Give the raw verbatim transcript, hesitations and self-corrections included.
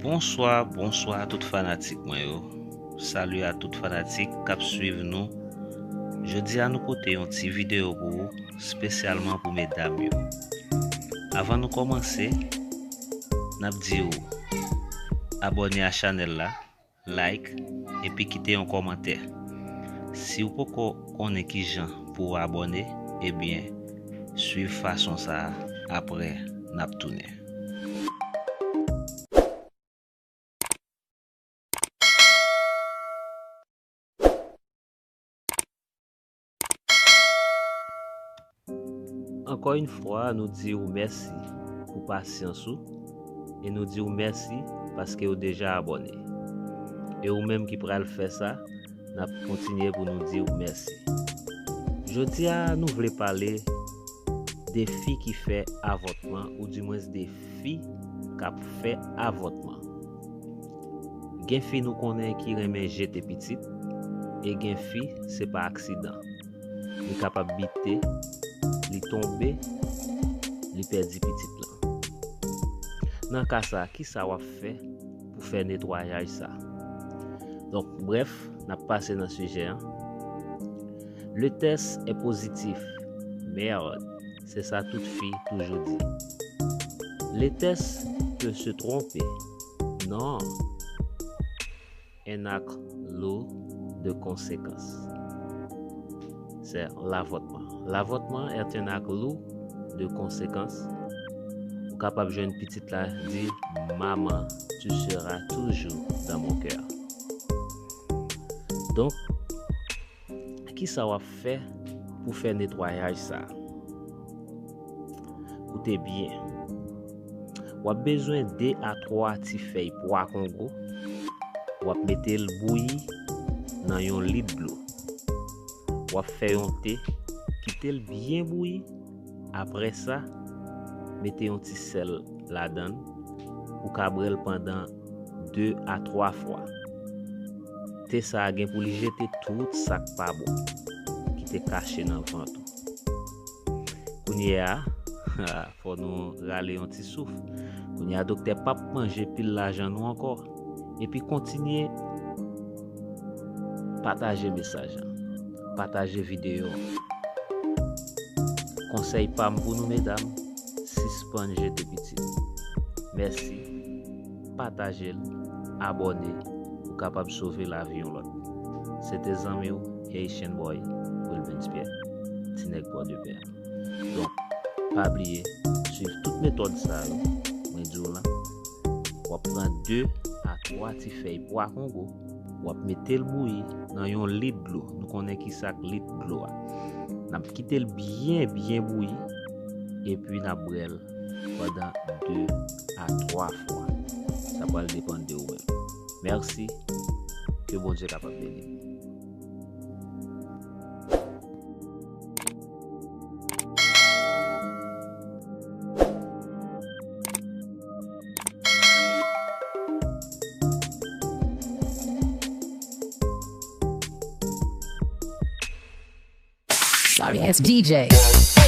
Bonswa, bonswa a tout fanatik mwen yo. Salut a tout fanatik k ap swiv nou. Jodi a nou pote yon ti videyo pou ou, espesyalman pou medam yo. Avan nou kòmanse, n ap di w abòne a chanèl la, like, epi kite yon kòmantè. Si w poko konnen kijan pou w abòne, ebyen, swiv fason sa a, apre n ap tounen. Ankò yon fwa, nou di w mèsi pou pasyans ou e nou di w mèsi paske w deja abòne. E ou menm ki pral fè sa, n ap kontinye pou nou di w mèsi. Jodi a, nou vle pale de fi ki fè avòtman, oudimwens de fi k ap fè avòtman. Gen fi nou konnen ki renmen jete pitit, e gen fi se pa aksidan. Li kapab bite, li tonbe, li pèdi pitit lan. Nan ka sa, kisa w ap fè pou fè netwayaj sa? Donk, brèf, n ap pase nan sijè an. Le test est positif. Merde, se sa tout fi toujou di. Le test peut se tromper. Non. Un acte lourd de conséquences. C'est l'avortement. L'avortement est un acte lourd de conséquences. Ou kapab jwenn pitit la di, maman, tu seras toujours dans mon cœur. Donk, kisa w ap fè pou fè netwayaj sa? Koute byen. W ap bezwen de a twa ti fèy pwa kongo. W ap mete l bouyi nan yon lit dlo. W ap fè yon te, kite l byen bouyi. Apre sa, mete yon ti sèl ladan l. Ou ka bwè l pandan de a twa fwa. Te sa a gen pou li jete tout sa k pa bon ki te kache nan vant ou. Kounye a, fò nou rale yon ti souf. Kounye a, doktè p ap manje pil lajan nou ankò. Epi kontinye pataje mesaj lan. Pataje videyo an. Konsèy pa m pou nou, medam, sispann jete pitit. Mèsi. Pataje l, abòne, ou kapab sove lavi yon lòt. Se te zanmi w, Haitian Boy, Wilbens Pierre, ti nèg Pòdepè. Donk, pa bliye, swiv tout metòd sa yo, mwen di w lan. W ap pran de a twa ti fèy pwa kongo, w ap mete l bouyi nan yon lit dlo. Nou konnen ki sa k lit dlo a. N ap kite l byen, byen bouyi, epi n ap bwè l pandan de a twa fwa. Sa pral depann de ou menm. Mèsi. Ke Bondye kapab beni nou. Sorry ass D J.